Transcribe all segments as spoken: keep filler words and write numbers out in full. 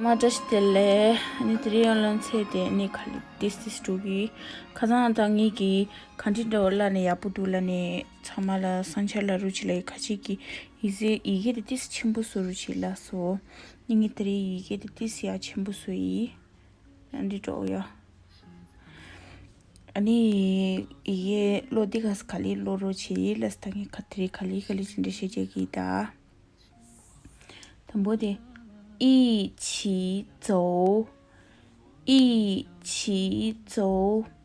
མ་བཀྲ་ཤིས་བདེ་ལེགས། ཨ་ནི་དེ་རིང་ཡང་ལོན་ཚེ་དེ་ནི་ག་ལེ་ཏིས་ཏིས་འགྲོ་གི། ཁ་སང་ད་ངེད་ཀྱི་ག་འདྲི་འདྲ་བོ་ལ་ནི་ཡག་པོ་འདུག་ལ་ནི་ཚང་མ་ལ་སང་ཆར་ལ་རུ་ཆི་ལ་ཁ་ཅིག་གི་ཡི་ཟེ་ཡི་གེ་དེ་ཏིས་ཆེན་པོ་བཟོ་རུ་ཆི་ལ་སོ། ནི་ངེད་དེ་རིང་ཡི་གེ་དེ་ཏིས་ཡ་ཆེན་པོ་བཟོ་ཡི། ཨ་འདྲི་འགྲོ་ཡ། ཨ་ནི་ཡི་གེ་ཀློག་དེ་ག་ས་ག་ལེ་ཀློག་རོ་ཆི་ལ་ས་ད་ངེད་ཁ་དེ་རིང་ག་ལེ་ག་ལེ་ཅི་འདྲ་བཤད་ཅེས་གི་ད། དང་པོ་དེ། 一起走། 一起走།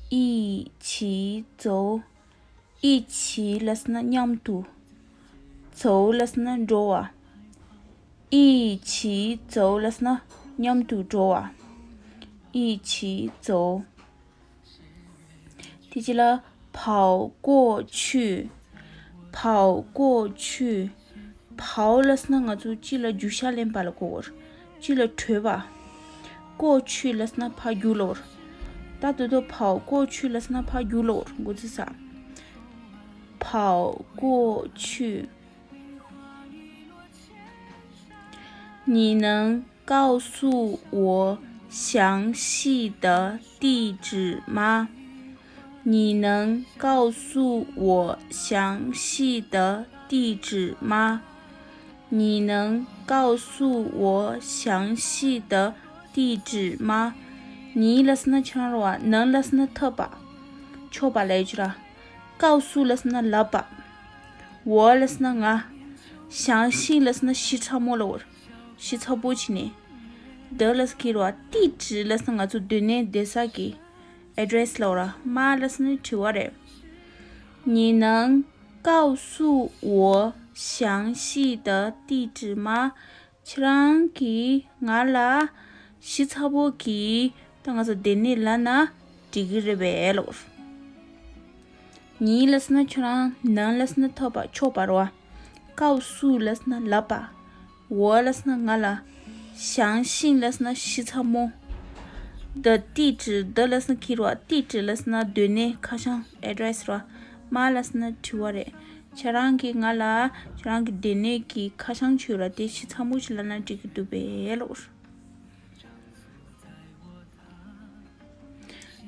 一起走། 一起 ལབ་སོང་ན་མཉམ་དུ། 走 ལབ་སོང་ན་འགྲོ་བ། 一起走 ལབ་སོང་ན་མཉམ་དུ་འགྲོ་བ། 一起走། དེ་རྗེས་ལ་跑过去། 跑过去། 跑 ལབ་སོང་ན་ང་ཚོ་གཅིག་ལ་རྒྱུག་ཤར་ལེན་པ་ལ་གོ་བར། གཅིག་ལ་བྲོས་པ། 过去 ལབ་སོང་ན་ཕར་རྒྱུག་ལོར། ད་དུ་དུ་跑过去 ལབ་སོང་ན་ཕར་རྒྱུག་ལོར་འགོ་ཚུགས་ས། 跑过去། 你能告诉我详细的地址吗？你能告诉我详细的地址吗？你能告诉我详细的地址吗？你 ལབ་སོང་ན་ཁྱེད་རང་རེད་བ། 能 ལབ་སོང་ན་ཐོབ་པ། ཆོག་པ་ལབ་ཡོད་ཅི་ར། 告诉 ལབ་སོང་ན་ལབ་པ། 我 ལབ་སོང་ན་ང་། 详细 ལབ་སོང་ན་ཞིབ་ཚགས་པོ་ལབ་པ་རེད། ཞིབ་ཚགས་པོ་བྱས་ནས། 的 ལབ་སོང་ན་ཁྱེད་རེད་བ། 地址 ལབ་སོང་ན་ང་ཚོ་སྡོད་གནས་བསྡད་ས་གི་address ལབ་པ་རེད། 吗 ལབ་སོང་ན་དྲི་བ་རེད། 你能告诉我详细的地址吗？ ཁྱེད་རང་གིས་ང་ལ་ཞིབ་ཚགས་པོ་གི་ད་ང་ཚོ་སྡོད་གནས་ལབ་ན་འགྲིག་གི་རེད་པས་ལབ་པ་རེད། 你 ལབ་སོང་ན་ཁྱེད་རང་། 能 ལབ་སོང་ན་ཐོབ་པ་ཆོག་པ་རེད་བ། 告诉 ལབ་སོང་ན་ལབ་པ། 我 ལབ་སོང་ན་ང་ལ། 详细 ལབ་སོང་ན་ཞིབ་ཚགས་པོ། 的地址 的 ལབ་སོང་ན་ཁྱེད་རེད་བ། 地址 ལབ་སོང་ན་སྡོད་གནས་ཁ་བྱང་address རེད་བ། 吗 ལབ་སོང་ན་དྲི་བ་རེད། ཁྱེད་རང་གིས་ང་ལ་ཁྱེད་རང་གི་སྡོད་གནས་ཀྱི་ཁ་བྱང་ཅིག་ཡོད་ར། དེ་ཞིབ་ཚགས་པོ་ཞིག་ལབ་ན་འགྲིག་གི་འདུག་པས་ལབ་པ་རེད།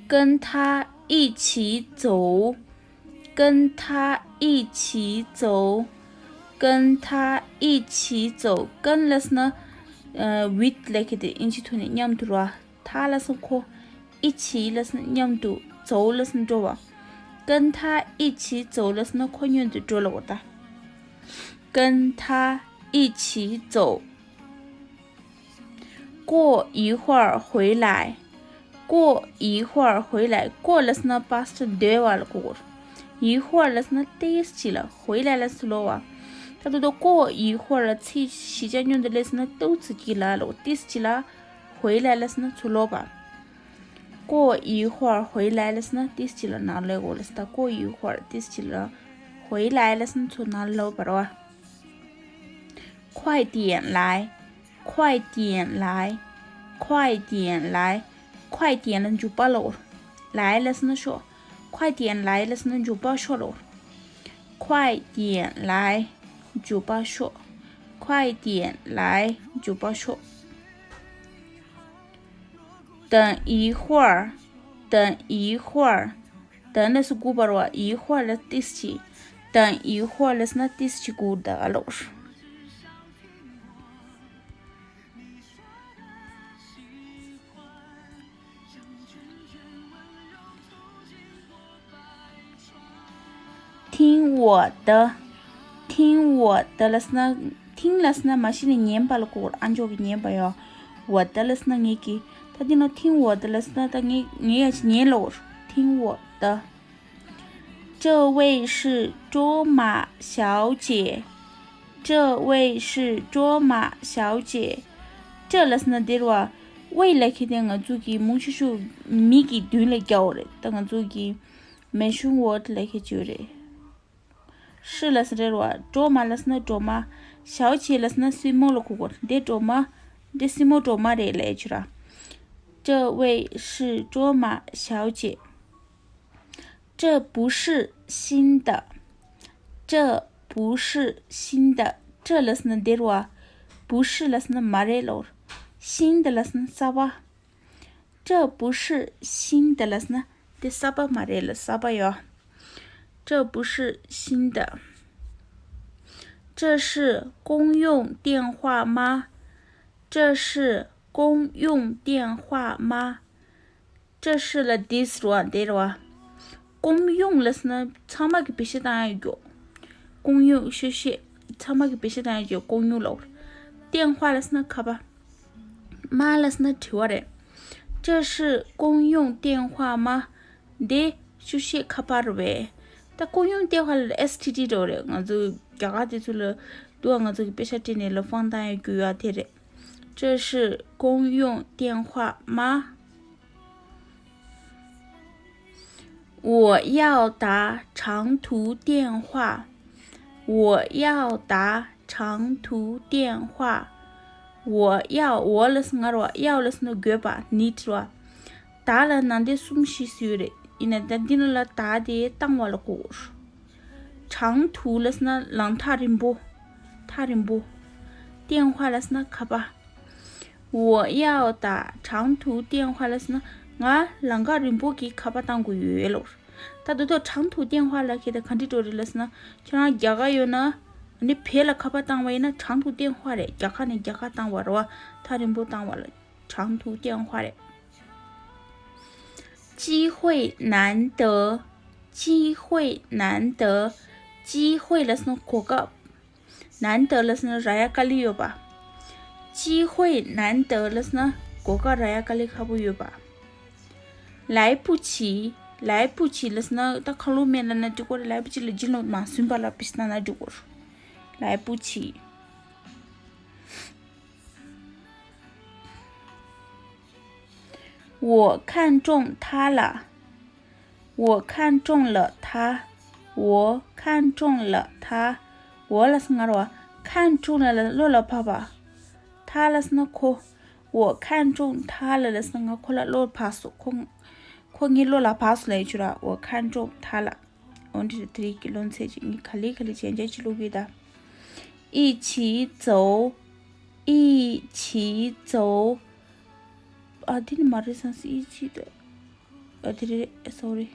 跟他一起走。 跟他一起走。 跟他一起走。 跟 ལབ་སོང་ན། ཨ། with ལབ་མཁན་དེ་ཨིན་ཇི་ཐོག་ནས་མཉམ་དུ་རེད་བ། 他 ལབ་སོང་ན་ཁོ། 一起 ལབ་སོང་ན་མཉམ་དུ། 走 ལབ་སོང་ན་འགྲོ་བ། 跟他一起走 ལབ་སོང་ན་ཁོ་མཉམ་དུ་འགྲོ་ལབ་པ་རེད་ད། 跟他一起走。 过一会儿回来。过一会儿回来。 过 ལབ་སོང་ན་past སྡོད་པ་ལ་གོ་དགོས། 一会儿 ལབ་སོང་ན་ཏོག་ཙམ་ཅིག་ལ། 回来 ལབ་སོང་ན་ཚུར་ལོག་པ། ད་དུང་ད་过一会儿 ལ་ཚིག་གཞི་ཆ་མཉམ་དུ་སླེབས་སོང་ན་ཏོག་ཙམ་ཅིག་ལ་ལོག་ཏོག་ཙམ་ཅིག་ལ། 回来 ལབ་སོང་ན་ཚུར་ལོག་པ། 过一会儿回来 ལབ་སོང་ན་ཏོག་ཙམ་ཅིག་ལ་ནང་ལོག་དགོས་ལབ་སོང་ན། 过一会儿 ཏོག་ཙམ་ཅིག་ལ། 回来 ལབ་སོང་ན་ཚུར་ནང་ལོག་པ་རེད་བ། 快点来。 快点来。 快点来。 快点 ལ་མགྱོགས་པ་ལབ་པ། 来 ལབ་སོང་ན་ཤོག 快点来 ལབ་སོང་ན་མགྱོགས་པ་ཤོག་ལབ་པ། 快点来。 མགྱོགས་པ་ཤོག 快点来。 མགྱོགས་པ་ཤོག 等一会儿。 等一会儿。 等 ལབ་སོང་ན་སྒུག་པ་རེད་བ། 一会儿 ལབ་ཏོག་ཙམ་ཅིག 等一会儿 ལབ་སོང་ན་ཏོག་ཙམ་ཅིག་སྒུག་ད་ལབ་པ། 听我的། 听我的 ལབ་སོང་ན། 听 ལབ་སོང་ན་མ་གཞི་ནས་ཉན་པ་ལ་གོ་དགོས། ཨ་མཆོག་གིས་ཉན་པ་ཡོད། 我的 ལབ་སོང་ན་ངེད་ཀྱི། ད་འདི་ནང་听我的 ལབ་སོང་ན་ད་ངས་ངས་ཡང་ཅིག་ཉན་ལབ་པ། 听我的། 这位是卓玛小姐。 这位是卓玛小姐。 这 ལབ་སོང་ན་འདི་རེད་བ། 位 ལབ་མཁན་དེ་ང་ཚོ་གི་མང་ཆེ་ཤོས་མི་གི་མདུན་ལ་རྒྱག་པ་རེད། ད་ང་ཚོ་གི་མེ་ཤུང་ཝར་ཌི་ལབ་མཁན་ཅིག་ཡོད་རེད། 是 ལབ་སོང་རེད་བ། 卓玛 ལབ་སོང་ན་སྒྲོལ་མ། 小姐 ལབ་སོང་ན་སྲིང་མོ་ལ་གོ་དགོས། འདི་སྒྲོལ་མ། འདི་སྲིང་མོ་སྒྲོལ་མ་རེད་ལབ་ཡ་ཅིག་ར། 这位是卓玛小姐。 这不是新的。 这不是新的。 这 ལབ་སོང་ན་འདི་རེད་བ། 不是 ལབ་སོང་ན་མ་རེད་ལབ་པ། 新的 ལབ་སོང་ན་གསར་པ། 这不是新的 ལབ་སོང་ན་དེ་གསར་པ་མ་རེད་ལ། གསར་པ་ཡོད། 这不是新的。这是公用电话吗？这是公用电话吗？这是 ལ་this རེད་བ། འདི་རེད་བ། 公用 ལབ་སོང་ན་ཚང་མ་གི་བེད་སྤྱོད་བཏང་ཡ་རྒྱུ། 公用 ཤོད་ཤེས། ཚང་མ་གི་བེད་སྤྱོད་བཏང་ཡ་རྒྱུ་公用 ལབ། 电话 ལབ་སོང་ན་ཁ་པར། 吗 ལབ་སོང་ན་དྲི་བ་རེད། 这是公用电话吗？ འདི་ཤོད་ཤེས་ཁ་པར་རེད་བས། ད་公用电话 ལ་S T D འགྲོ་རེད། ང་ཚོ་རྒྱ་གར་དེ་ཚོ་ལ་འདུག་ང་ཚོ་གི་པེ་ཤ་སྤྲད་ནས་ལ་ཧྥང་བཏང་ཡ་རྒྱུ་ཡ་དེ་རེད། 这是公用电话吗？ 我要打长途电话。我要打长途电话。我要 我 ལབ་སོང་ན་ངར་བ། 要 ལབ་སོང་ན་དགོས་པ། need རེད་བ། 打 ལ་ནང་དེ་གསུམ་བཞི་ཡོད་རེད། ཡིན་ན་ད་འདི་ནང་ལ་打 དེ་བཏང་བ་ལ་གོ། 长途 ལབ་སོང་ན་ལམ་ཐག་རིང་པོ། ཐག་རིང་པོ། 电话 ལབ་སོང་ན་ཁ་པར། 我要打长途电话 ལབ་སོང་ན་ང་ལམ་ཁ་རིང་པོ་གི་ཁ་པར་བཏང་དགོས་ཡོད་ལོ། ད་དུ་ཐོག 长途电话 ལབ་ཁྱེད་ད་ག་འདྲ་འགྲོ་རེད་ལབ་སོང་ན། ཁྱེད་རང་རྒྱ་གར་ཡོད་ན་ནི་བོད་ལ་ཁ་པར་བཏང་བ་ཡིན་ན་长途电话 རེད། རྒྱ་གར་ནས་རྒྱ་གར་བཏང་བ་རེད་བ། ཐག་རིང་པོ་བཏང་བ་ལ་长途电话 རེད། 机会难得。机会难得。 机会 ལབ་སོང་ན་གོ་སྐབས། 难得 ལབ་སོང་ན་རག་ཡ་དཀའ་ལས་ཡོད་པ། 机会难得 ལབ་སོང་ན་གོ་སྐབས་རག་ཡ་དཀའ་ལས་ཁག་པོ་ཡོད་པ། 来不及། 来不及 ལབ་སོང་ན་ད་ཁ་ལོ་མེད་ལབ་ན་འགྲིག་གོ་རེད། 来不及 ལ་རྗེས་ལོ་མ་སུན་པ་ལ་པི་སི་ན་ན་འགྲིག་གོ། 来不及。 我看中他了。 我看中了他。我看中了他。 我 ལབ་སོང་ན་ངར་བ། 看中了 ལ་བློ་ལ་བབས་པ། 他 ལབ་སོང་ན་ཁོ། 我看中他了 ལབ་སོང་ན་ང་ཁོ་ལ་བློ་བབས་སོང་། ཁོ། ཁོ་ངའི་བློ་ལ་བབས་སོང་ལབ་ཡོད་ཆུ་ར། 我看中他了。 འོན་ཏེ་དེ་རིང་གི་ལོ་ཚད་ཅིག་ངས་ག་ལེ་ག་ལེ་ཅན་ཅན་ཅིག་ལུག་གི་ད། 一起走。 一起走。 ཨ་དེ་ནི་མ་རེད་སང་སི། 一起的། ཨ་དེ་རེད། སོ་རི།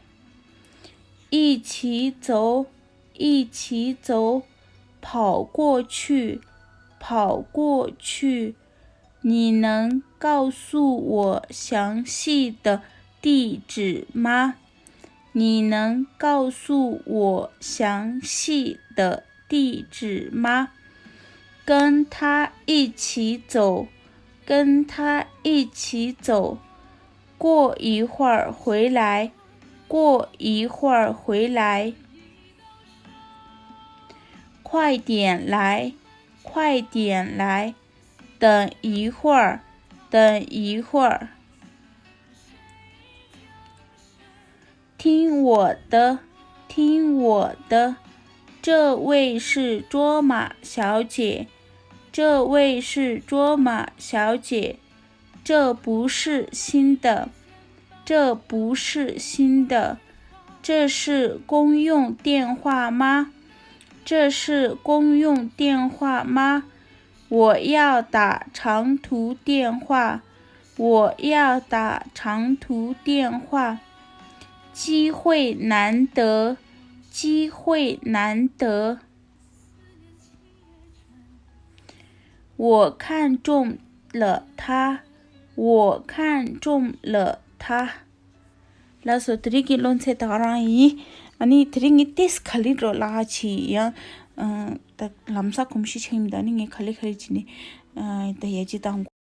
一起走。 一起走。 跑过去。 跑过去。 你能告诉我详细的地址吗？ 你能告诉我详细的地址吗？ 跟他一起走。 跟他一起走。 过一会儿回来。 过一会儿回来。 快点来。 快点来。 等一会儿。 等一会儿。 听我的。 听我的。 这位是卓玛小姐。 这位是卓玛小姐。 这不是新的。 这不是新的。 这是公用电话吗？ 这是公用电话吗？ 我要打长途电话。 我要打长途电话。 机会难得。 机会难得。 我看中了他。 我看中了他。 ལགས་སོ། དེ་རིང་གི་ལོ་ཚད་ད་ག་རང་ཡིན། ཨ་ནི་དེ་རིང་ངས་ཏེས་ག་ལེ་འགྲོ་ལག་ཆི་ཡང་། ཨ། ད་ལམ་སང་གོམས་གཤིས་ཆགས་ཡིན། ད་ནི་ངས་ག་ལེ་ག་ལེ་བྱས་ནས། ཨ། ད་ཡ་ཅི་བཏང་།